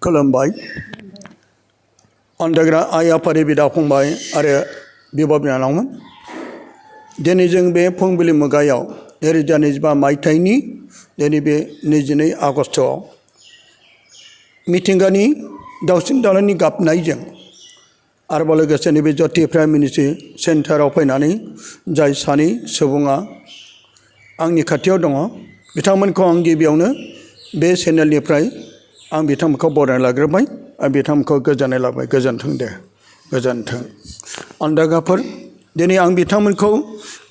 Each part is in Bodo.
खुलुमबाय अनदायग्रा आइ आफानि बिदा फंबाय आरो बिब' बिनानावमोन दिनै जों बे फुंबिलि मुगायाव 2025 मायथाइनि दिनै बे 22 आगस्टआव मिथिंगानि दाउसिन दाउलानि गाबनायजों आरोबाव लोगोसे नैबे ज्योति प्राइम मिनिस्ट्रि सेन्टाराव फैनानै जाय सानै सुबुङा आंनि खाथियाव दङ बिथांमोनखौ आं गिबियावनो बे चेनेलनिफ्राय आं बिथांमोनखौ बरायना लाग्रोबाय आरो बिथांमोनखौ गोजोननाय लाबाय गोजोन्थों दे गोजोन्थों अनदायग्राफोर दिनै आं बिथांमोनखौ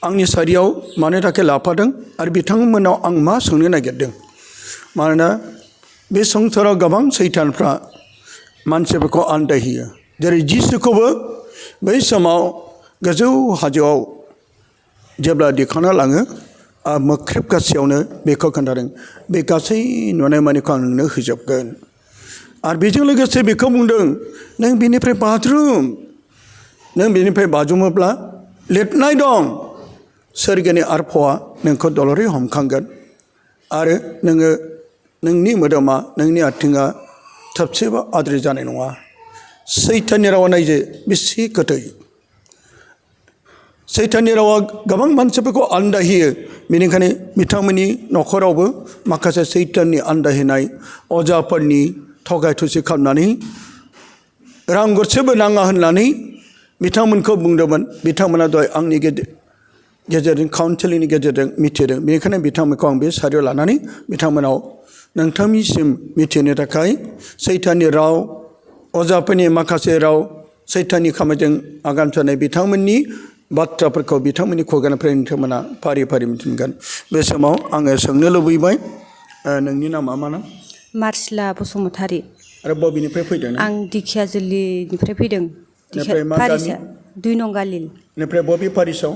आंनि सारियाव मानो थाखाय लाफादों आरो बिथांमोनाव आं मा सोंनो नागिरदों मानोना बे संसाराव गोबां सैतानफ्रा मानसिफोरखौ आन्दायहोयो जेरै जिसुखौबो बै समाव गोजौ हाजोआव जेब्ला दिखांना लाङो मोख्रेब गासैयावनो बेखौ खोन्थादों बे गासै नुनाय मानिखौ आं नोंनो होजोबगोन आरो बेजों लोगोसे बेखौ बुंदों नों बेनिफ्राय बाज्रुम नों बेनिफ्राय बाज्रुमोब्ला लिरनाय दं सोरगोनि आरफवा नोंखौ दलरै हमखांगोन आरो नोङो नोंनि मोदोमा नोंनि आथिङा थोबसेबो आद्रि जानाय नङा सैताननि रावा नायजे बेसे गोदै सैताननि रावा गोबां मानसिफोरखौ आन्दायहोयो बेनिखायनो बिथांमोननि न'खरावबो माखासे सैताननि आन्दायहोनाय अजाफोरनि थगाय थसि खालामनानै रां गरसेबो नाङा होननानै बिथांमोनखौ बुंदोंमोन बिथांमोना दहाय आंनि गेजेरजों काउन्सिलिंनि गेजेरजों मिथिदों बेनिखायनो बिथांमोनखौ आं बे सारियाव लानानै बिथांमोनाव नोंथांनिसिम मिथिनो थाखाय सैताननि राव अजाफोरनि माखासे राव सैताननि खामानिजों आगान सुरनाय बिथांमोननि बाथ्राफोरखौ बिथांमोननि खुगानिफ्राय नोंथांमोना फारि फारि मिथिगोन बे समाव आङो सोंनो लुबैबाय नोंनि नामा मा नाम मार्सिला बसुमतारी आरो बबेनिफ्राय फैदों आं दिखियाजुलिनिफ्राय फैदों निफ्राय मा गामि 2 नं गालिल निफ्राय बबे पारिसआव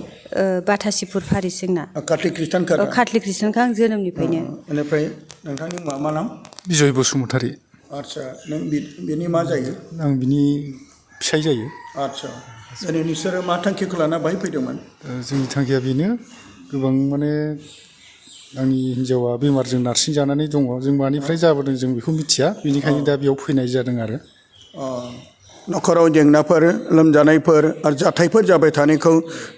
बाथासिपुर पारिस जोंना काथलिक ख्रिस्टानखा काथलिक ख्रिस्टानखा आं जोनोमनिफ्रायनो बेनिफ्राय नोंथांनि मा नाम बिजय बसुमतारी आदसा नों बिनि मा जायो आं बिनि फिसाय जायो आदसा दिनै नोंसोरो मा थांखिखौ लाना बाहाय फैदोंमोन जोंनि थांखिया बेनो गोबां माने आंनि हिन्जावा बेमारजों नारसिन जानानै दङ जों मानिफ्राय जाबोदों जों बेखौ मिथिया बेनिखायनो दा बेयाव फैनाय जादों आरो न'खराव जेंनाफोर लोमजानायफोर आरो जाथायफोर जाबाय थानायखौ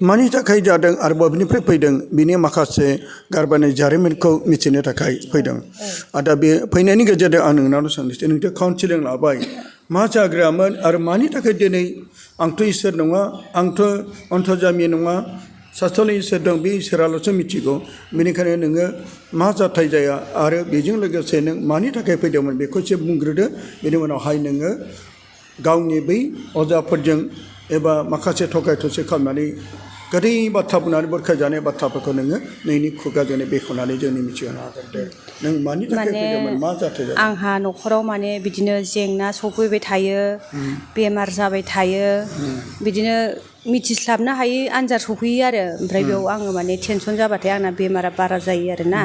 मानि थाखाय जादों आरो बबेनिफ्राय फैदों बिनि माखासे गारबोनाय जारिमिनखौ मिथिनो थाखाय फैदों आरो दा बे फैनायनि गेजेरजों आं नोंनाव सोंनोसै नोंथ' काउन्सिलिं लाबाय मा जाग्रामोन आरो मानि थाखाय दिनै आंथ' इसोर नङा आंथ' अन्तर्जामि नङा सासेल' इसोर दं बे इसोराल'सो मिथिगौ बेनिखायनो नोङो मा जाथाय जाया आरो बेजों लोगोसे नों मानि थाखाय फैदोंमोन बेखौ एसे बुंग्रोदो बेनि उनावहाय नोङो गावनि बै अजाफोरजों एबा माखासे थगाय थसि खालामनानै गोदै बाथ्रा बुंनानै बुरखायजानाय बाथ्राफोरखौ नोङो नोंनि खुगाजोंनो बेखेवनानै जोंनि मिथिहोनो हागोन दे नों मानि थाखाय फैदोंमोन मा जाथाय जादों आंहा न'खराव माने बिदिनो जेंना सफैबाय थायो बेमार जाबाय थायो बिदिनो मिथिस्लाबनो हायै आन्जाद सफैयो आरो ओमफ्राय बेयाव आङो माने टेनसन जाबाथाय आंना बेमारा बारा जायो आरोना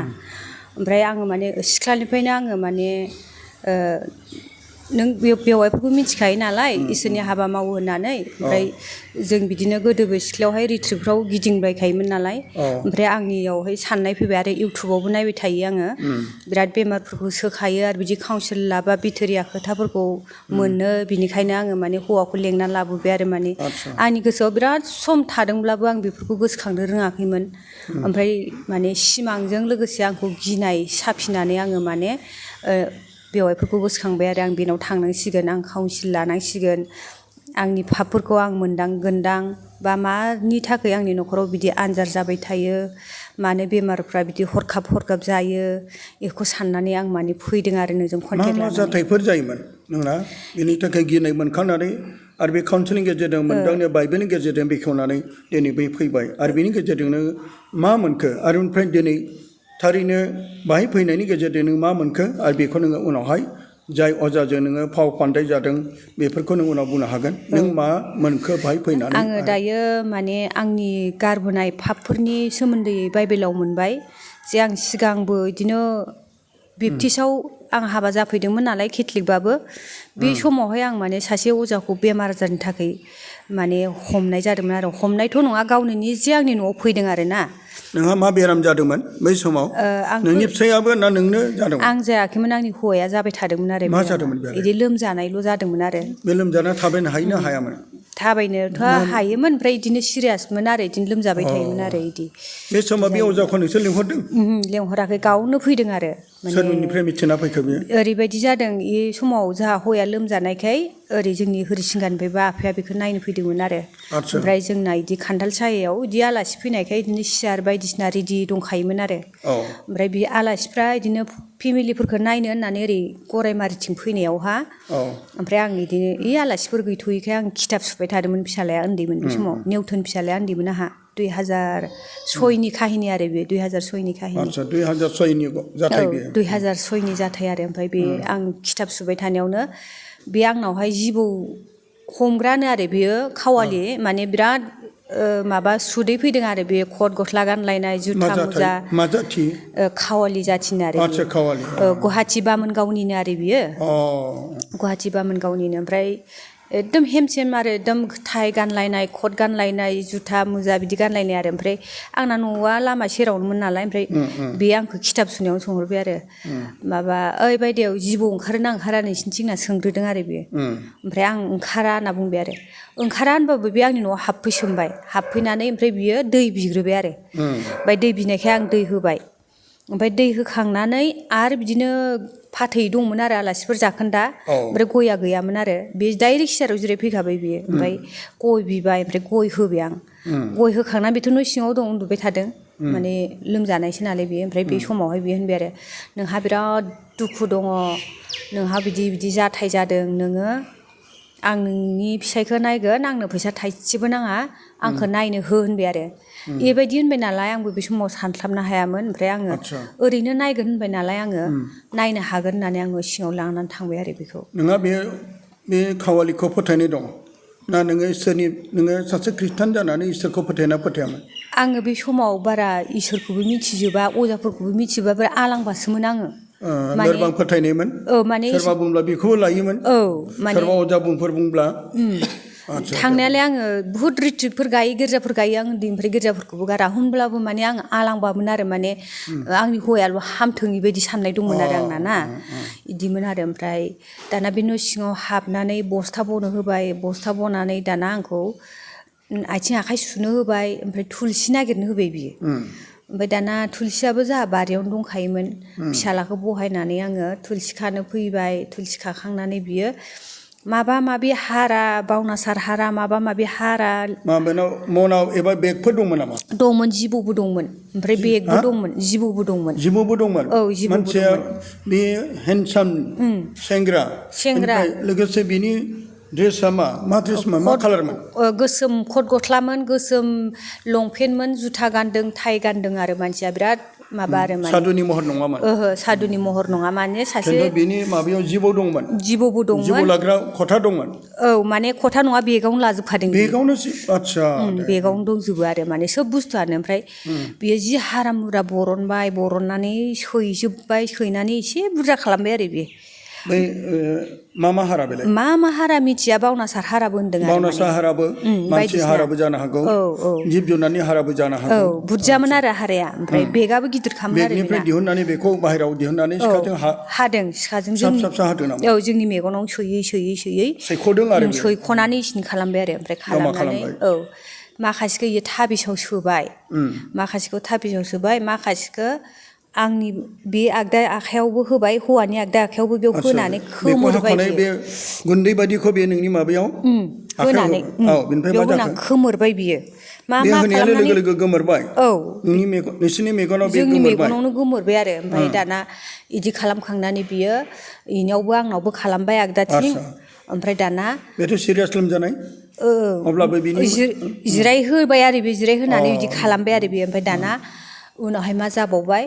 ओमफ्राय आङो माने सिख्लानिफ्रायनो आङो माने नों बेवाइफोरखौ मिथिखायो नालाय इसोरनि हाबा मावो होननानै ओमफ्राय जों बिदिनो गोदोबो सिख्लायावहाय रिट्रिटफ्राव गिदिंबायखायोमोन नालाय ओमफ्राय आंनियावहाय साननाय फैबाय आरो इउटुबावबो नायबाय थायो आङो बिराद बेमारफोरखौ सोखायो आरो बिदि काउन्सिल लाबा बिथोरिया खोथाफोरखौ मोनो बिनिखायनो आङो माने हौवाखौ लेंनानै लाबोबाय आरो माने आंनि गोसोआव बिराद सम थादोंब्लाबो आं बेफोरखौ गोसोखांनो रोङाखैमोन ओमफ्राय माने सिमांजों लोगोसे आंखौ गिनाय साफिनानै आङो माने बेवाइफोरखौ गोसोखांबाय आरो आं बेनाव थांनांसिगोन आं काउन्सिल लानांसिगोन आंनि पापफोरखौ आं मोनदांगोनदां बा मानि थाखाय आंनि न'खराव बिदि आन्जाद जाबाय थायो मानो बेमारफ्रा बिदि हरखाब जायो बेखौ साननानै आं माने फैदों आरो नोंजों कन्टेक्ट लानानै मा जाथायफोर जायोमोन नोंना बेनि थाखाय गिनाय मोनखांनानै आरो बे काउन्सिलिंनि गेजेरजों मोनदांनाय बाइबेलनि गेजेरजों बेखेवनानै दिनै बै फैबाय आरो बेनि गेजेरजोंनो मा मोनखो आरो ओमफ्राय दिनै थारैनो बाहाय फैनायनि गेजेरजों नों मा मोनखो आरो बेखौ नोङो उनावहाय जाय अजाजों नोङो फाव फान्दाय जादों बेफोरखौ नों उनाव बुंनो हागोन नों मा मोनखो बाहाय फैनानै आङो दायो माने आंनि गारबोनाय पापफोरनि सोमोन्दै बाइबेलाव मोनबाय जे आं सिगांबो बिदिनो बेप्टिसाव आं हाबा जाफैदोंमोन नालाय केथलिकबाबो बे समावहाय आं माने सासे अजाखौ बेमार आजारनि थाखाय माने हमनाय जादोंमोन आरो हमनायथ' नङा गावनो निजे आंनि न'आव फैदों आरो ना नोंहा मा बेराम जादोंमोन बै समाव नोंनि फिसायाबो ना नोंनो जादोंमोन आं जायाखैमोन आंनि हौवाया जाबाय थादोंमोन आरो मा जादोंमोन बेलाय बिदि लोमजानायल' जादोंमोन आरो बे लोमजाना थाबायनो हायोना हायामोन थाबायनोथ' हायोमोन ओमफ्राय बिदिनो सिरियासमोन आरो बिदिनो लोमजाबाय थायोमोन आरो बिदि बे समाव बे अजाखौ नोंसोर लिंहरदों लेंहराखै गावनो फैदों आरो सोरनिफ्राय मिथिना फैखो बेयो ओरैबायदि जादों बे समाव जोंहा हौवाया लोमजानायखाय ओरै जोंनि हरिसिंगानिफ्रायबो आफाया बेखौ नायनो फैदोंमोन आरो ओमफ्राय जोंना बिदि खान्थाल सायायाव बिदि आलासि फैनायखाय बिदिनो सियार बायदिसिना रेडि दंखायोमोन आरो ओमफ्राय बे आलासिफ्रा बिदिनो फेमिलिफोरखौ नायनो होननानै ओरै गरायमारिथिं फैनायावहा ओमफ्राय आं बिदिनो आलासिफोर गैथ'यैखाय आं खिथाब सुबाय थादोंमोन फिसालाया उन्दैमोन बे समाव निउटन फिसालाया उन्दैमोन आंहा 2006नि काहिनि आरो बे 2006नि काहिनि 2006नि जाथाय बे 2006नि जाथाय आरो ओमफ्राय बे आं खिथाब सुबाय थानायावनो बे आंनावहाय जिबौ हमग्रानो आरो बेयो खावालि माने बिराद माबा सुदै फैदों आरो बे कट गस्ला गानलायनाय जुथा मुजा मा जाथि खावालि जाथिनो आरो आच्छा खावालि गुवाहाटि बामोनगावनिनो आरो बियो गुवाहाटि बामोनगावनिनो ओमफ्राय एकदम हेमसेम आरो एकदम टाइ गानलायनाय कट गानलायनाय जुथा मुजा बिदि गानलायनाय आरो ओमफ्राय आंना न'आ लामा सेरावनोमोन नालाय ओमफ्राय बे आंखौ खिथाब सुनायावनो सोंहरबाय आरो माबा ओइ बायदेव जिबौ ओंखारोना ओंखारा नोंसिनिथिं होनना सोंग्रोदों आरो बेयो ओमफ्राय आं ओंखारा होनना बुंबाय आरो ओंखारा होनबाबो बे आंनि न'आव हाबफैसोमबाय हाबफैनानै ओमफ्राय बियो दै बिग्रोबाय आरो ओमफ्राय दै बिनायखाय आं दै होबाय ओमफ्राय दै होखांनानै आरो बिदिनो फाथै दंमोन आरो आलासिफोर जाखोन्दा ओमफ्राय गया गैयामोन आरो बे डाइरेक्ट सियाराव जिरायफैखाबाय बियो ओमफ्राय गय बिबाय ओमफ्राय गय होबाय आं गय होखांनानै बेथ' न' सिङाव दं उन्दुबाय थादों माने लोमजानायसो नालाय बेयो ओमफ्राय बे समावहाय बियो होनबाय आरो नोंहा बिराद दुखु दङ नोंहा बिदि बिदि जाथाय जादों नोङो आं नोंनि फिसाइखौ नायगोन आंनो फैसा थाइसेबो नाङा आंखौ नायनो हो होनबाय आरो बेबायदि होनबाय नालाय आंबो बे समाव सानस्लाबनो हायामोन ओमफ्राय आङो ओरैनो नायगोन होनबाय नालाय आङो नायनो हागोन होननानै आङो सिङाव लांनानै थांबाय आरो बेखौ नोंहा बे खावालिखौ फोथायनाय दं ना नोङो नोङो सासे खृष्टान जानानै इसोरखौ फोथायना फोथायामोन आङो बे समाव बारा इसोरखौबो मिथिजोबा अजाफोरखौबो मिथिजोबा बिराद आलांबासोमोन आङो लोरबां फोथायनायमोन माने सोरबा बुंब्ला बेखौबो लायोमोन सोरबा अजा बुंफोर बुंब्ला थांनायालाय आङो बुहुत रिट्रिटफोर गायो गिर्जाफोर गायो आं उन्दैनिफ्राय गिर्जाफोरखौबो गारा होनब्लाबो माने आं आलांबामोन आरो माने आंनि हौवायाल' हामथों बेबायदि साननाय दंमोन आरो आंना ना बिदिमोन आरो ओमफ्राय दाना बे न' सिङाव हाबनानै बस्था बनो होबाय बस्था बनानै दाना आंखौ आथिं आखाइ सुनो होबाय ओमफ्राय थुलसि नागिरनो होबाय बियो ओमफ्राय दाना थुलसियाबो जोंहा बारियावनो दंखायोमोन फिसालाखौ बहायनानै आङो थुलसि खानो फैबाय थुलसि खाखांनानै बियो माबा माबि हारा बावनासार हारा माबा माबि हारा मनाव एबा बेगफोर दंमोन नामा दंमोन जिबौबो दंमोन ओमफ्राय बेगबो दंमोन जिबौबो दंमोन औ जिबौबो मानसिया बे हेन्डसाम सेंग्रा लोगोसे बिनि ड्रेसा मा ड्रेसमोन मा कालारमोन गोसोम कट गस्लामोन गोसोम लंपेन्टमोन जुथा गानदों टाइ गानदों आरो मानसिया बिराद माबा आरो माने सादुनि महर नङामोन सादुनि महर नङा माने सासे बिनि माबायाव जिबौ दंमोन जिबौबो दंमोन जिबौ लाग्रा खथा दंमोन माने खथा नङा बेगावनो लाजोबखादों बेगावनो आच्छा बेगावनो दंजोबो आरो माने सोब बुस्थुआनो ओमफ्राय बियो जि हारा मुरा बरननानै सैजोबबाय सैनानै एसे बुरजा खालामबाय आरो बेयो बै मा हारा बेलाय मा हारा मिथिया बावनासार हाराबो होनदों आरो बावनासार हाराबो मानसि हाराबो जानो हागौ जिब जुनारनि हाराबो जानो हागौ बुरजामोन आरो हाराया ओमफ्राय बेगाबो गिदिर खामोन आरो बेगनिफ्राय दिहुननानै बेखौ बाहेरायाव दिहुननानै सिखाजों सिखाजों फिसा हादों नामा जोंनि मेगनाव सोयै सैख'दों आरो सैख'नानै इसिनि खालामबाय आरो ओमफ्राय खालामनानै माखासेखौ इयो थाबिसाव सोबाय माखासेखौ आंनि बे आगदा आखायावबो होबाय हौवानि आगदा आखायावबो बेयाव होनानै खोमोरबाय बे गुन्दै बायदिखौ बे नोंनि माबायाव होनानै बेयाव होनानै खोमोरबाय बियो मा खालामनानै लोगो लोगो गोमोरबाय नोंसिनि मेगनाव बे जोंनि मेगनावनो गोमोरबाय आरो ओमफ्राय दाना इदि खालामखांनानै बियो इनियावबो आंनावबो खालामबाय आगदाथिं ओमफ्राय दाना बेथ' सिरियास लोमजानाय अब्लाबो बिनि जिरायहोबाय आरो बे जिरायहोनानै बिदि खालामबाय आरो बेयो ओमफ्राय दाना उनावहाय मा जाबावबाय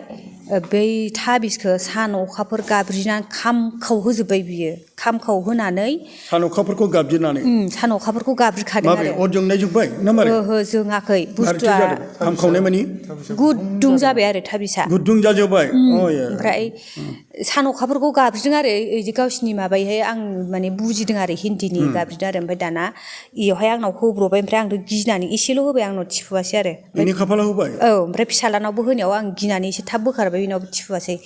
बै थाबिसखौ सान अखाफोर गाबज्रिनानै खामखाव होजोब्बाय बियो खामखौ होनानै सान अखाफोरखौ गाबज्रिनानै सान अखाफोरखौ गाबज्रिखादों माबे आरो अर जोंनाय जोंबाय ना मारै ओहो जोङाखै मारैथो बुस्थुआ जादों खामखावनाय मानि गुदुं जाबाय आरो थाबिसा गुदुं जाजोब्बाय ओमफ्राय सान अखाफोरखौ गाबज्रिदों आरो इदि गावसिनि माबायैहाय आं माने बुजिदों आरो हिन्दीनि गाबज्रिदों आरो ओमफ्राय दाना इयावहाय आंनाव होब्रबबाय ओमफ्राय आंथ' गिनानै एसेल' होबाय आंनाव थिफुआसै आरो बेनि खाफालाव होबाय औ ओमफ्राय फिसालानावबो होनायाव आं गिनानै एसे थाब बोखारबाय बेनावबो थिफुआसै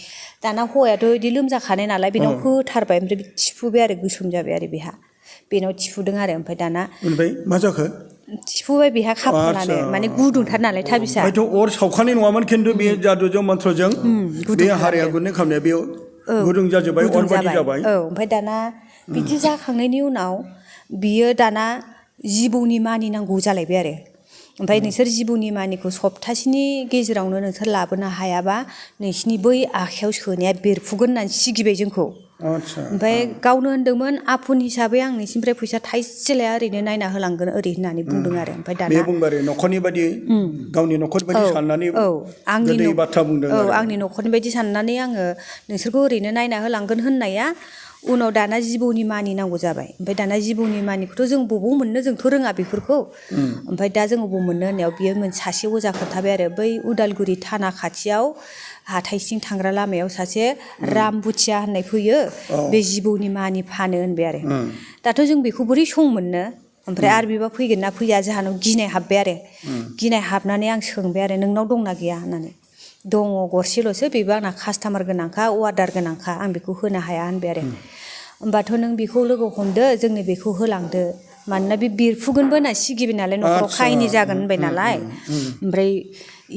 दाना हौवायाथ' इदि लोमजाखानाय नालाय बेनाव होथारबाय ओमफ्राय थिफुबाय आरो गोसोम जाबाय आरो बेहा बेनाव थिफुदों आरो ओमफ्राय दाना ओमफ्राय मा जाखो थिफुबाय बेहा खाफालानो माने गुदुंथार नालाय थाबिसा ओमफ्रायथ' अर सावखानाय नङामोन खिन्थु बे जादुजों मन्त्रजों बे हाराया गुन्दै खालामनाया बेयाव गुदुं जाजोब्बाय अर बायदि जाबाय औ ओमफ्राय दाना बिदि जाखांनायनि उनाव बियो दाना जिबौनि मानि नांगौ जालायबाय आरो ओमफ्राय नोंसोर जिबौनि मानिखौ सप्तासेनि गेजेरावनो नोंसोर लाबोनो हायाबा नोंसिनि बै आखाइयाव सोनाया बेरफुगोन होननानै सिगिबाय जोंखौ ओमफ्राय गावनो होनदोंमोन आफुन हिसाबै आं नोंसिनिफ्राय फैसा थाइसे लाया ओरैनो नायना होलांगोन ओरै होननानै बुंदों आरो ओमफ्राय दाना बे बुंबाय आरो न'खरनि बायदि गावनि न'खर बायदि साननानै गोदै बाथ्रा बुंदों औ आंनि न'खरनि बायदि साननानै आङो नोंसोरखौ ओरैनो नायना होलांगोन होननाया उनाव दाना जिबौनि मानि नांगौ जाबाय ओमफ्राय दाना जिबौनि मानिखौथ' जों बबाव मोननो जोंथ' रोङा बेफोरखौ ओमफ्राय दा जों बबाव मोननो होननायाव बियो सासे अजा खोन्थाबाय आरो बै उदालगुरि थाना खाथियाव हाथाइसिं थांग्रा लामायाव सासे राम बुथिया होननाय फैयो बे जिबौनि मानि फानो होनबाय आरो दाथ' जों बेखौ बोरै सं मोननो ओमफ्राय आरो बेबा फैगोन ना फैया जोंहानाव गिनाय हाबबाय आरो गिनाय हाबनानै आं सोंबाय आरो नोंनाव दंना गैया होननानै दङ गरसेल'सो बेबो आंना कास्टमार गोनांखा अर्डार गोनांखा आं बेखौ होनो हाया होनबाय आरो होमबाथ' नों बेखौ लोगो हमदो जोंनो बेखौ होलांदो मानोना बे बेरफुगोनबो होनना सिगिबाय नालाय न'खराव खाहिनि जागोन होनबाय नालाय ओमफ्राय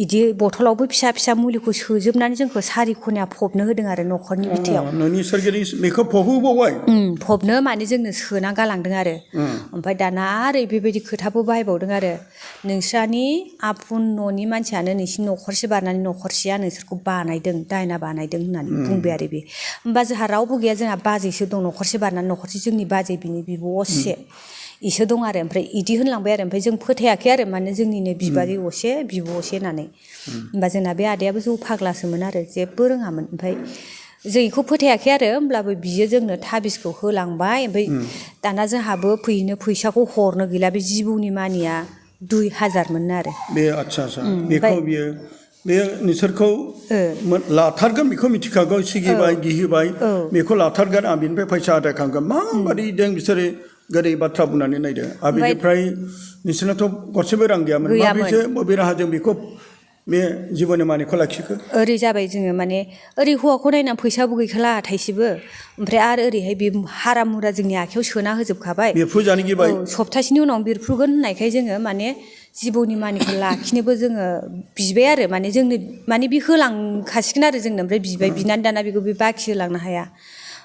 इदि बथलावबो फिसा फिसा मुलिखौ सोजोबनानै जोंखौ सारि खनिया फबनो होदों आरो न'खरनि बिथायाव न'नि सोरगिदिं बेखौ फबहोबावबाय फबनो माने जोंनो सोना गालांदों आरो ओमफ्राय दाना आरो बेबायदि खोथाबो बाहायबावदों आरो नोंस्रानि आफुन न'नि मानसियानो नोंसिनि न'खरसे बारनानै न'खरसेया नोंसोरखौ बानायदों दायना बानायदों होननानै बुंबाय आरो बे होमबा जोंहा रावबो गैया जोंहा बाजैसो दं न'खरसे बारनानै न'खरसे जोंनि बाजै बिनि बिब' असे इसो दं आरो ओमफ्राय इदि होनलांबाय आरो ओमफ्राय जों फोथायाखै आरो माने जोंनिनो बिबारि असे बिब' असे होननानै होमबा जोंना बे आदायाबो जौ फाग्लासोमोन आरो जेबो रोङामोन ओमफ्राय जों बेखौ फोथायाखै आरो होमब्लाबो बियो जोंनो थाबिसखौ होलांबाय ओमफ्राय दाना जोंहाबो फैनो फैसाखौ हरनो गैला बे जिबौनि मानिया 2000 मोननो आरो बे आच्छा बेखौ बियो बे नोंसोरखौ लाथारगोन बेखौ मिथिखागौ सिगिबाय गिहिबाय बेखौ लाथारगोन आं बिनिफ्राय फैसा आदाय खालामगोन माबायदि दं बिसोरो गोदै बाथ्रा बुंनानै नायदो आरो बेनिफ्राय नोंसोरनाथ' गरसेबो रां गैयामोन माब्रैसो बबे राहाजों बेखौ बे जिबौनि मानिखौ लाखिखो ओरै जाबाय जोङो माने ओरै हौवाखौ नायनानै फैसाबो गैखाला थाइसेबो ओमफ्राय आरो ओरैहाय बे हारा मुरा जोंनि आखाइयाव सोना होजोबखाबाय बेरफ्रुजानो गिबाय सप्तासेनि उनाव बेरफ्रुगोन होननायखाय जोङो माने जिबौनि मानिखौ लाखिनोबो जोङो बिबाय आरो माने जोंनो माने बे होलांखासिगोन आरो जोंनो ओमफ्राय बिबाय बिनानै दाना बेखौ बे बाखि होलांनो हाया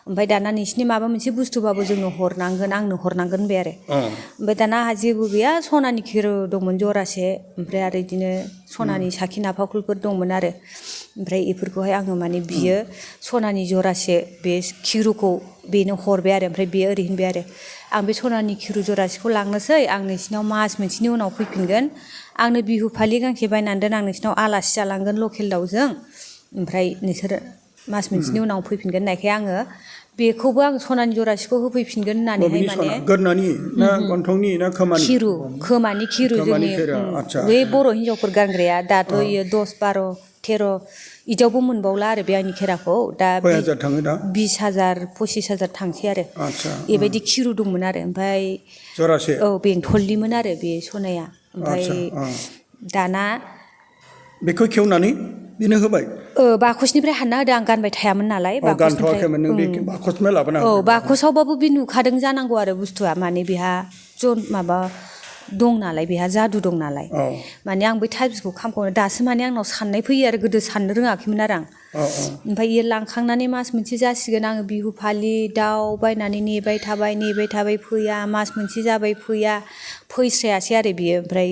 ओमफ्राय दाना नोंसिनि माबा मोनसे बुस्थुबाबो जोंनो हरनांगोन आंनो हरनांगोन होनबाय आरो ओमफ्राय दाना आंहा जेबो गैया सनानि खिर' दंमोन जरासे ओमफ्राय आरो बिदिनो सनानि साखि नाफाखुलफोर दंमोन आरो ओमफ्राय बेफोरखौहाय आङो माने बियो सनानि जरासे बे खिरुखौ बेनो हरबाय आरो ओमफ्राय बेयो ओरै होनबाय आरो आं बे सनानि खिरु जरासेखौ लांनोसै आं नोंसिनाव मास मोनसेनि उनाव फैफिनगोन आंनो बिहु फालि गांसे बायनानै दोन आं नोंसिनाव आलासि जालांगोन लकेल दाउजों ओमफ्राय नोंसोर मास मोनसेनि उनाव फैफिनगोन होननायखाय आङो बेखौबो आं सनानि जरासेखौ होफैफिनगोन होननानैहाय माने गोदनानि ना गन्थंनि ना खोमानि खोमानि खिरु जोंनि बै बर' हिन्जावफोर गानग्राया दाथ' इयो 10, 12, 13 इदियावबो मोनबावला आरो बे आंनि खेराखौ दा 20,000 25,000 थांसै आरो बेबायदि खिरु दंमोन आरो ओमफ्राय जरासे औ बेंथलनिमोन आरो बे सनाया ओमफ्राय दाना बेखौ खेवनानै बेनो होबाय बाकसनिफ्राय हानना होदो आं गानबाय थायामोन नालाय बाकसनिफ्राय लाबोना औ बाकसावबाबो बे नुखादों जानांगौ आरो बुस्थुआ माने बेहा माबा दं नालाय बेहा जादु दं नालाय माने आं बै थाबिसखौ खामखौनो दासो माने आंनाव साननाय फैयो आरो गोदो साननो रोङाखैमोन आरो आं ओमफ्राय इयो लांखांनानै मास मोनसे जासिगोन आङो बिहु फालि दाउ बायनानै नेबाय थाबाय फैया मास मोनसे जाबाय फैया फैस्रायासै आरो बियो ओमफ्राय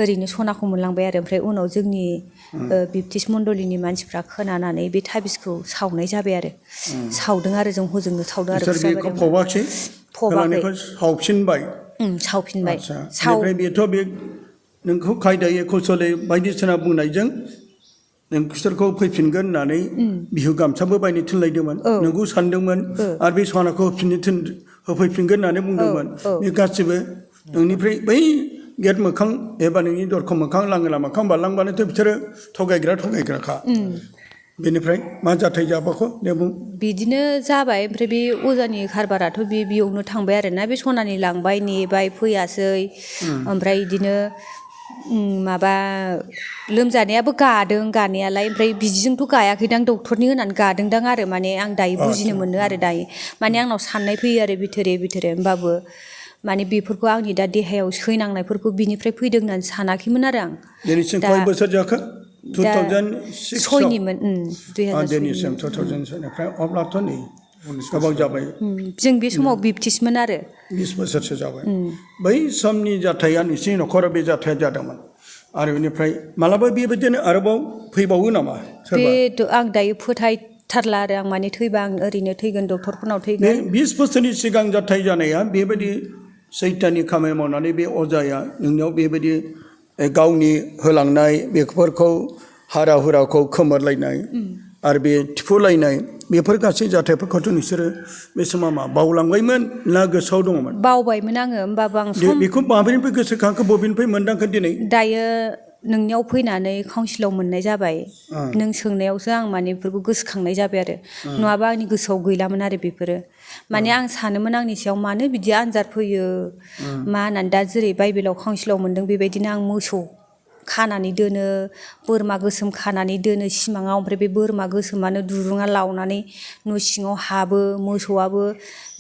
ओरैनो सनाखौ मोनलांबाय आरो ओमफ्राय उनाव जोंनि बिप्तिस मण्डलिनि मानसिफ्रा खोनानानै बे थाबिसखौ सावनाय जाबाय आरो सावदों आरो जों हजोंनो सावदों आरो फबाखै सावफिनबाय सावफिनबाय बेनिफ्राय बेथ' बे नोंखौ खायदायै कौशलै बायदिसिना बुंनायजों नोंसोरखौ फैफिनगोन होननानै बिहु गामसाबो बायनो थिनलायदोंमोन नोंखौ सानदोंमोन आरो बे सनाखौ होफैफिनगोन होननानै बुंदोंमोन बे गासिबो नोंनिफ्राय बै गेट मोखां एबा नोंनि दरखं मोखां लांगोना मोखां बारलांबानोथ' बिसोरो थगायग्राखा बेनिफ्राय मा जाथाय जाबाखौ दे बुं बिदिनो जाबाय ओमफ्राय बे अजानि खारबाराथ' बेयावनो थांबाय आरोना बे सनानि लांबाय नेबाय फैयासै ओमफ्राय बिदिनो माबा लोमजानायाबो गादों गानायालाय ओमफ्राय बिदिजोंथ' गायाखैदां डक्टरनि होनानै गादोंदां आरो माने आं दायो बुजिनो मोनो आरो दायो माने आंनाव साननाय फैयो आरो बिथोरे होमबाबो माने बेफोरखौ आंनि दा देहायाव सैनांनायफोरखौ बिनिफ्राय फैदों होननानै सानाखैमोन आरो आं दिनैसिम खय बोसोर जाखो 2006 निमोन दिनैसिम 2006निफ्राय अब्लाथ' नै गोबां जाबाय जों बे समाव बिप्तिसमोन आरो 20 बोसोरसो जाबाय बै समनि जाथाया नोंसिनि न'खराव बे जाथाया जादोंमोन आरो बेनिफ्राय मालाबा बेबायदिनो आरोबाव फैबावो नामा बे आं दायो फोथायथारला आरो आं माने थैबा आं ओरैनो थैगोन डक्टरफोरनाव थैगोन 20 बोसोरनि सिगां जाथाय जानाया बेबायदि सैताननि खामानि मावनानै बे अजाया नोंनियाव बेबायदि गावनि होलांनाय बेफोरखौ हारा हुराखौ खोमोरलायनाय आरो बे थिफुलायनाय बेफोर गासै जाथायफोरखौथ' नोंसोरो बे समाव मा बावलांबायमोन ना गोसोआव दङमोन बावबायमोन आङो होमबाबो आं बेखौ माबोरैनिफ्राय गोसोखांखो बबेनिफ्राय मोनदांखो दिनै दायो नोंनियाव फैनानै काउन्सिलाव मोननाय जाबाय नों सोंनायावसो आं माने बेफोरखौ गोसोखांनाय जाबाय आरो नङाबा आंनि गोसोआव गैलामोन आरो बेफोरो माने आं सानोमोन आंनि सायाव मानो बिदि आनजाद फैयो मा होननानै दा जेरै बाइबेलाव काउन्सिलाव मोनदों बेबायदिनो आं मोसौ खानानै दोनो बोरमा गोसोम खानानै दोनो सिमाङाव ओमफ्राय बे बोरमा गोसोमानो दुरुङा लावनानै न' सिङाव हाबो मोसौआबो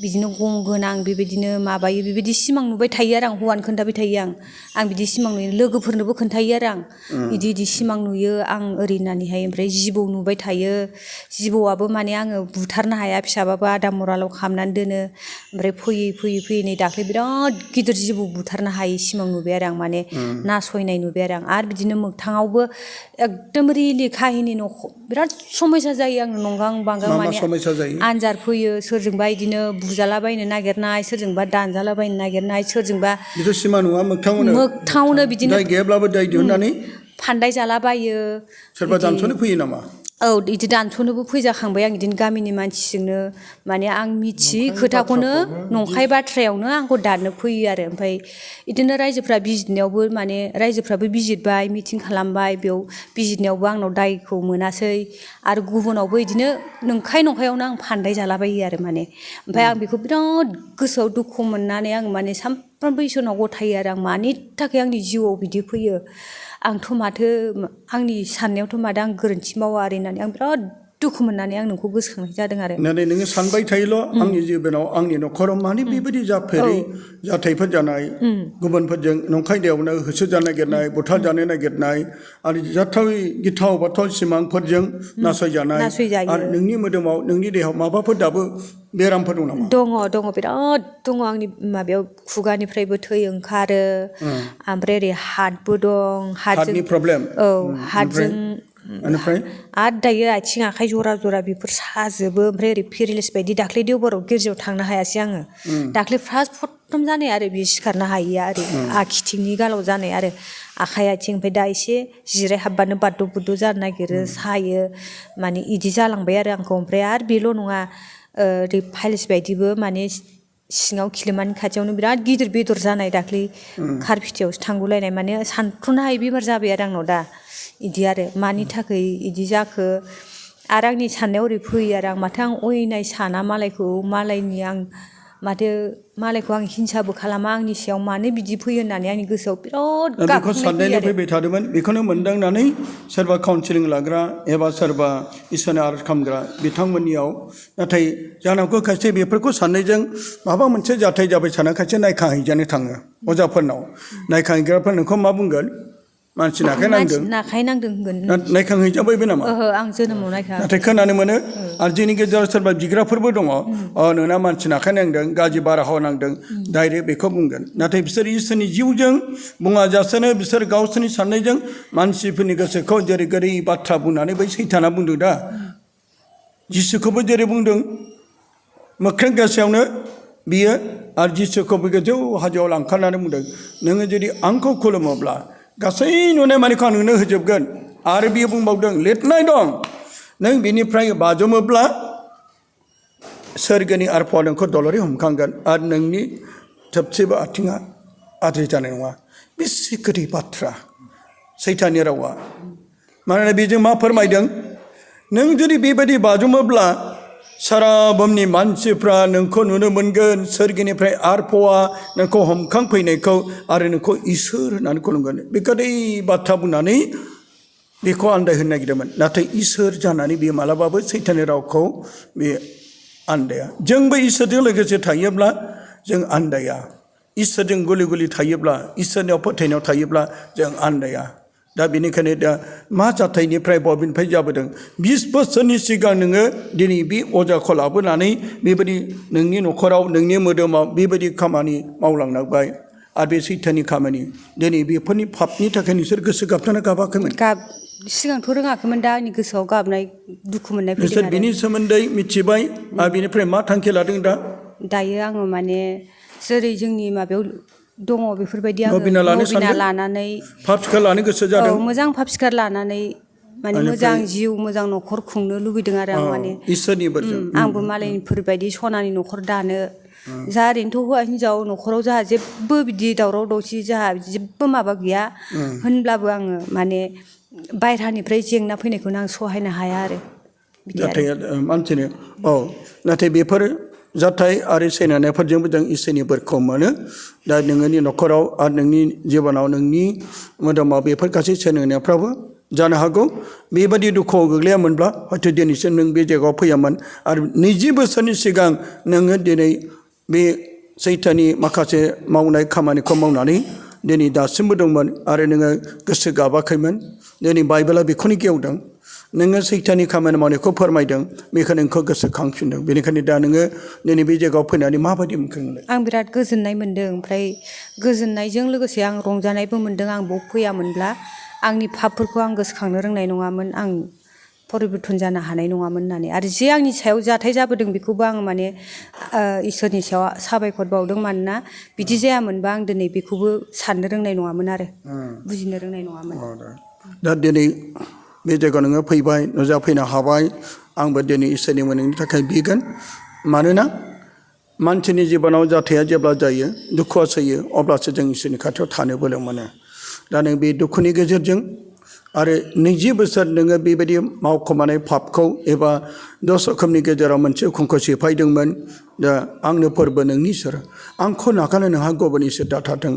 बिदिनो गं गोनां बेबायदिनो माबायो बेबायदि सिमां नुबाय थायो आरो आं हौवानो खोन्थाबाय थायो आं बिदि सिमां नुयो लोगोफोरनोबो खोन्थायो आरो आं बिदि सिमां नुयो आं ओरै होननानैहाय ओमफ्राय जिबौ नुबाय थायो जिबौआबो माने आङो बुथारनो हाया फिसाबाबो आदा मरालाव खालामनानै दोनो ओमफ्राय फैयै नै दाख्लै बिराद गिदिर जिबौ बुथारनो हायै सिमां नुबाय आरो आं माने नासयनाय नुबाय आरो आं बिदिनो मोगथाङावबो एकदम रिलि काहिनि बिराद समयसा जायो आंनो नंगां बांगां माने आनजाद फैयो सोरजोंबा बिदिनो बुजालाबायनो नागिरनाय सोरजोंबा दानजालाबायनो नागिरनाय सोरजोंबा बेथ' सिमा नङा मोगथाङावनो बिदिनो दाय गैयाब्लाबो दाय दिहुननानै फानदाय जालाबायो सोरबा दानस'नो फैयो नामा औ बिदि दानस'नोबो फैजाखांबाय आं बिदिनो गामिनि मानसिजोंनो माने आं मिथियै खोथाखौनो नंखाय बाथ्रायावनो आंखौ दाननो फैयो आरो ओमफ्राय बिदिनो रायजोफ्रा बिजिरनायावबो माने रायजोफ्राबो बिजिरबाय मिटिं खालामबाय बेयाव बिजिरनायावबो आंनाव दायखौ मोनासै आरो गुबुनावबो बिदिनो नंखायावनो आं फानदाय जालाबायो आरो माने ओमफ्राय आं बेखौ बिराद गोसोआव दुखु मोननानै आं माने सानफ्रामबो इसोरनाव गथायो आरो आं मानि थाखाय आंनि जिउआव बिदि फैयो आंथ' माथो आंनि साननायावथ' माथो आं गोरोन्थि मावा आरो होननानै आं बिराद दुखु मोननानै आं नोंखौ गोसोखांनाय जादों आरो नाथाय नोङो सानबाय थायोल' आंनि जिबनाव आंनि न'खराव माने बेबायदि जाफेरै जाथायफोर जानाय गुबुनफोरजों नंखाय दायावनो होसोजानो नागिरनाय बुथारजानो नागिरनाय आरो जाथावै गिथाव बाथाव सिमांफोरजों नासयजानाय आरो नोंनि मोदोमाव नोंनि देहायाव माबाफोर दाबो बेरामफोर दं नामा दङ बिराद दङ आंनि माबायाव खुगानिफ्रायबो थै ओंखारो ओमफ्राय ओरै हार्टबो दं हार्टनि प्रब्लेम औ हार्टजों आरो दायो आथिं आखाइ जरा बेफोर साजोबो ओमफ्राय ओरै पेरेलाइस बायदि दाख्लै देवबाराव गिर्जायाव थांनो हायासै आङो दाख्लै फार्स्ट प्रथम जानाय आरो बे सिखारनो हायिया ओरै आखिथिंनि गालाव जानाय आरो आखाइ आथिं ओमफ्राय दा एसे जिराय हाबबानो बाद्द' बुद्द' जानो नागिरो सायो माने इदि जालांबाय आरो आंखौ ओमफ्राय आरो बेल' नङा ओरै फाइल्स बायदिबो माने सिङाव खिलोमानि खाथियावनो बिराद गिदिर बेदर जानाय दाख्लै खारफिथियावसो थांगुलायनाय माने सानथ्र'नो हायै बेमार जाबाय आरो आंनाव दा इदि आरो मानि थाखाय इदि जाखो आरो आंनि साननायाव ओरै फैयो आरो आं माथो आं अयनाय साना मालायखौ मालायखौ आं हिंसाबो खालामा आंनि सायाव मानो बिदि फैयो होननानै आंनि गोसोआव बिराद बेखौ साननायनि फैबाय थादोंमोन बेखौनो मोनदांनानै सोरबा काउन्सिलिं लाग्रा एबा सोरबा इसोरनि आरज खालामग्रा बिथांमोननियाव नाथाय जानांगौ खायसे बेफोरखौ साननायजों माबा मोनसे जाथाय जाबाय साना खायसे नायखांहैजानो थाङो अजाफोरनाव नायखांहैग्राफ्रा नोंखौ मा बुंगोन मानसि नाखाय नांदों होनगोन नायखांहैजाबायबो नामा ओहो आं जोनोमाव नायखाङाखै नाथाय खोनानो मोनो आरो जोंनि गेजेराव सोरबा बिग्राफोरबो दङ नोंना मानसि नाखाय नांदों गाज्रि बारहावा नांदों डाइरेक्ट बेखौ बुंगोन नाथाय बिसोर इसोरनि जिउजों बुङाजासेनो बिसोर गावसोरनि साननायजों मानसिफोरनि गोसोखौ जेरै गोरै बाथ्रा बुंनानै बै सैताना बुंदों दा जिसुखौबो जेरै बुंदों मोख्रें गोसोआवनो बियो आरो जिसुखौबो गोजौ हाजोआव लांखारनानै बुंदों नोङो जुदि आंखौ खुलुमोब्ला गासै नुनाय मानिखौ आं नोंनो होजोबगोन आरो बियो बुंबावदों लिरनाय दं नों बिनिफ्राय बाज्रुमोब्ला सोरगोनि आरफावा नोंखौ दलरै हमखांगोन आरो नोंनि थोबसेबो आथिङा आद्रि जानाय नङा बेसे गोदै बाथ्रा सैताननि रावा मानोना बेजों मा फोरमायदों नों जुदि बेबायदि बाज्रुमोब्ला सारा बुहुमनि मानसिफ्रा नोंखौ नुनो मोनगोन सोरगिनिफ्राय आरफावा नोंखौ हमखांफैनायखौ आरो नोंखौ इसोर होननानै खुलुमगोन बे गोदै बाथ्रा बुंनानै बेखौ आन्दायहोनो नागिरदोंमोन नाथाय इसोर जानानै बेयो मालाबाबो सैताननि रावखौ बे आन्दाया जोंबो इसोरजों लोगोसे थायोब्ला जों आन्दाया इसोरजों गुलि गुलि थायोब्ला इसोरनियाव फोथायनायाव थायोब्ला जों आन्दाया दा बेनिखायनो दा मा जाथायनिफ्राय बबेनिफ्राय जाबोदों 20 बोसोरनि सिगां नोङो दिनै बे अजाखौ लाबोनानै बेबायदि नोंनि न'खराव नोंनि मोदोमाव बेबायदि खामानि मावलांनांबाय आरो बे सैताननि खामानि दिनै बेफोरनि पापनि थाखाय नोंसोर गोसो गाबथाना गाबाखैमोन सिगांथ' रोङाखैमोन दा आंनि गोसोआव गाबनाय दुखु मोननाय फैदों नोंसोर बिनि सोमोन्दै मिथिबाय आरो बिनिफ्राय मा थांखि लादों दा दायो आङो माने जेरै जोंनि माबायाव दङ बेफोरबायदि आङो नबिना लानानै पाप सिखार लानो गोसो जादों मोजां पाप सिखार लानानै माने मोजां जिउ मोजां न'खर खुंनो लुबैदों आरो आं माने इसोरनि बोरजों आंबो मालायनिफोरबायदि सनानि न'खर दानो जा ओरैनोथ' हौवा हिन्जाव न'खराव जोंहा जेबो बिदि दावराव दावसि जोंहा जेबो माबा गैया होनब्लाबो आङो माने बायह्रानिफ्राय जेंना फैनायखौनो आं सहायनो हाया आरो नाथाय मानसिनो नाथाय बेफोर जाथाय आरो सैनायफोरजोंबो जों इसोरनि बोरखौ मोनो दा नोंनि न'खराव आरो नोंनि जिबनाव नोंनि मोदोमाव बेफोर गासै सैनायफ्राबो जानो हागौ बेबायदि दुखुआव गोग्लैयामोनब्ला हयथ' दिनैसिम नों बे जायगायाव फैयामोन आरो 20 बोसोरनि सिगां नोङो दिनै बे सैताननि माखासे मावनाय खामानिखौ मावनानै दिनै दासिमबो दंमोन आरो नोङो गोसो गाबाखैमोन दिनै बाइबेला बेखौनो गेवदों नोङो सैताननि खामानि मावनायखौ फोरमायदों बेखौ नोंखौ गोसोखांफिनदों बेनिखायनो दा नोङो दिनै बे जायगायाव फैनानै माबायदि मोनखोंलाय आं बिराद गोजोननाय मोन्दों ओमफ्राय गोजोननायजों लोगोसे आं रंजानायबो मोन्दों आं बाव फैयामोनब्ला आंनि पापफोरखौ आं गोसोखांनो रोंनाय नङामोन आं परिबर्तन जानो हानाय नङामोन होननानै आरो जे आंनि सायाव जाथाय जाबोदों बेखौबो आं माने इसोरनि सायाव साबायखर बावदों मानोना बिदि जायामोनबा आं दिनै बेखौबो साननो रोंनाय नङामोन आरो बुजिनो रोंनाय नङामोन दा दिनै बे जायगायाव नोङो फैबाय नुजाफैनो हाबाय आंबो दिनै इसोरनि मोननायनि थाखाय बिगोन मानोना मानसिनि जिबनाव जाथाया जेब्ला जायो दुखुआ सैयो अब्लासो जों इसोरनि खाथियाव थानो बोलो मोनो दा नों बे दुखुनि गेजेरजों आरो 20 बोसोर नोङो बेबायदि मावखोमानाय पापखौ एबा 10 रोखोमनि गेजेराव मोनसे हुकुमखौ सिफायदोंमोन दा आंनो फोरबो नोंनि इसोर आंखौ नागारनो नोंहा गुबुन इसोर दाथारथों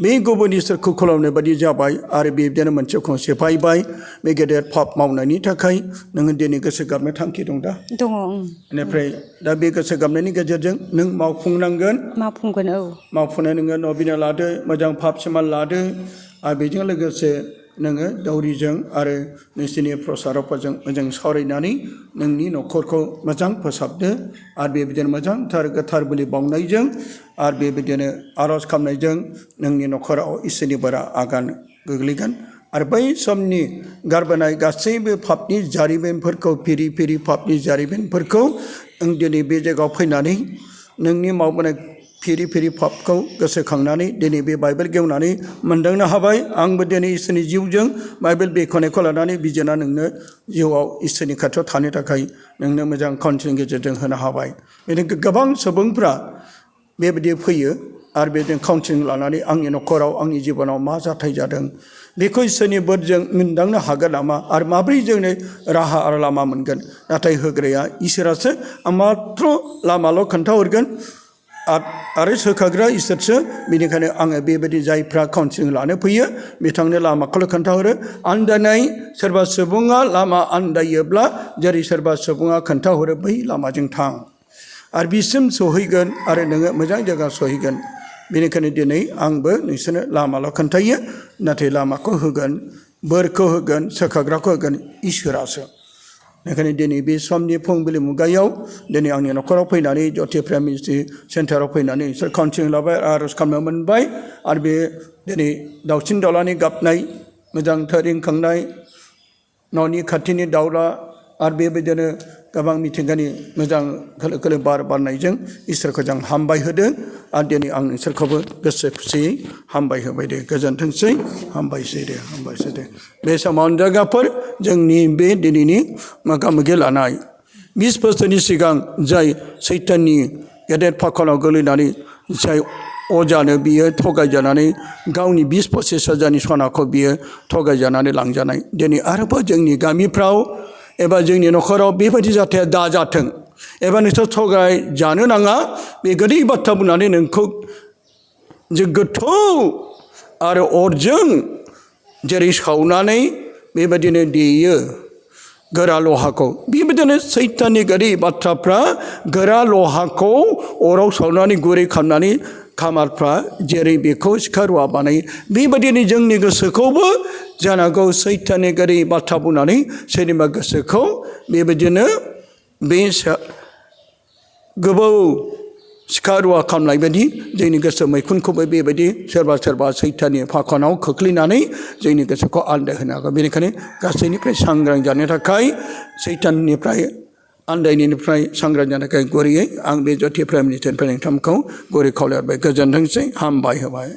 बे गुबुन इसोरखौ खुलुमनाय बायदि जाबाय आरो बिदिनो मोनसे हुकुम सिफायबाय बे गेदेर पाप मावनायनि थाखाय नोङो दिनै गोसो गाबनो थांखि दं दा दङ बेनिफ्राय दा बे गोसो गाबनायनि गेजेरजों नों मावफुंनांगोन मावफुंनाय नोङो नबिना लादो मोजां पाप सिमान लादो आरो बेजों लोगोसे नोङो दौरिजों आरो नोंसोरनि प्रसारकफोरजों मोजां सावरायनानै नोंनि न'खरखौ मोजां फोसाबदो आरो बेबायदिनो मोजांथार गोथार बोलि बावनायजों आरो बेबायदिनो आर'ज खालामनायजों नोंनि न'खराव इसोरनि बोरा आगान गोग्लैगोन आरो बै समनि गारबोनाय गासैबो पापनि जारिमिनफोरखौ फिरि फिरि पापनि जारिमिनफोरखौ नों दिनै बे जायगायाव फैनानै नोंनि मावबोनाय फिरि फिरि पापखौ गोसोखांनानै दिनै बे बाइबेल गेवनानै मोनदांनो हाबाय आंबो दिनै इसोरनि जिउजों बाइबेल बेखेवनायखौ लानानै बिजिरना नोंनो जिउआव इसोरनि खाथियाव थानो थाखाय नोंनो मोजां काउन्सिलिंनि गेजेरजों होनो हाबाय बेनिखायनो गोबां सुबुंफ्रा बेबायदि फैयो आरो बेजों काउन्सिलिं लानानै आंनि न'खराव आंनि जिबनाव मा जाथाय जादों बेखौ इसोरनि बोरजों मोनदांनो हागोन नामा आरो माब्रै जोंनो राहा आरो लामा मोनगोन नाथाय होग्राया इसोरासो आं माथ्र लामाल' खोन्थाहरगोन आरो सोखाग्रा इसोरसो बेनिखायनो आङो बेबायदि जायफ्रा काउन्सिलिं लानो फैयो बिथांनो लामाखौल' खोन्थाहरो आन्दायनाय सोरबा सुबुङा लामा आन्दायोब्ला जेरै सोरबा सुबुङा खोन्थाहरो बै लामाजों थां आरो बिसिम सहैगोन आरो नोङो मोजां जायगा सहैगोन बेनिखायनो दिनै आंबो नोंसोरनो लामाल' खोन्थायो नाथाय लामाखौ होगोन बोरखौ होगोन सोखाग्राखौ होगोन इसोरासो बेनिखायनो दिनै बे समनि फुंबिलि मुगायाव दिनै आंनि न'खराव फैनानै जति प्रेयार मिनिस्ट्रि सेन्टाराव फैनानै इसोर काउन्सिलिं लाबाय आर'ज खालामनो मोनबाय आरो बे दिनै दाउसिन दाउलानि गाबनाय मोजांथार रिंखांनाय न'नि खाथिनि दाउला आरो बेबायदिनो गोबां मिथिंगानि मोजां खोलो खोलो बार बारनायजों इसोरखौ जों हामबाय होदों आरो दिनै आं नोंसोरखौबो गोसो खुसियै हामबाय होबाय दे गोजोनथोंसै हामबायसै दे बे समाव जायगाफोर जोंनि बे दिनैनि मोगा मोगि लानाय 20 बोसोरनि सिगां जाय सैताननि गेदेर फाखनाव गोलैनानै जाय अजानो बियो थगायजानानै गावनि 20-25 हाजारनि सनाखौ बियो थगायजानानै लांजानाय दिनै आरोबाव जोंनि गामिफ्राव एबा जोंनि न'खराव बेबायदि जाथाया दाजाथों एबा नोंसोर थगायजानो नाङा बे गोदै बाथ्रा बुंनानै नोंखौ जे गोथौ आरो अरजों जेरै सावनानै बेबायदिनो देयो गोरा लहाखौ बेबायदिनो सैताननि गोदै बाथ्राफ्रा गोरा लहाखौ अराव सावनानै गुरै खालामनानै खामारफ्रा जेरै बेखौ सिखा रुवा बानायो बेबायदिनो जोंनि गोसोखौबो जानांगौ सैताननि गोदै बाथ्रा बुंनानै सोरनिबा गोसोखौ बेबायदिनो बे गोबौ सिखा रुवा खालामनाय बायदि जोंनि गोसो मैखुनखौबो बेबायदि सोरबा सैताननि फाखनाव खोख्लैनानै जोंनि गोसोखौ आन्दाय होनो हागौ बेनिखायनो गासैनिफ्राय सांग्रां जानो थाखाय सैताननिफ्राय आन्दायनायनिफ्राय सांग्रां जानो थाखाय गुरैयै आं बे ज्योति प्राइम मिनिस्टारनिफ्राय नोंथांमोनखौ गुरै खावलायबाय गोजोनथोंसै हामबाय होबाय।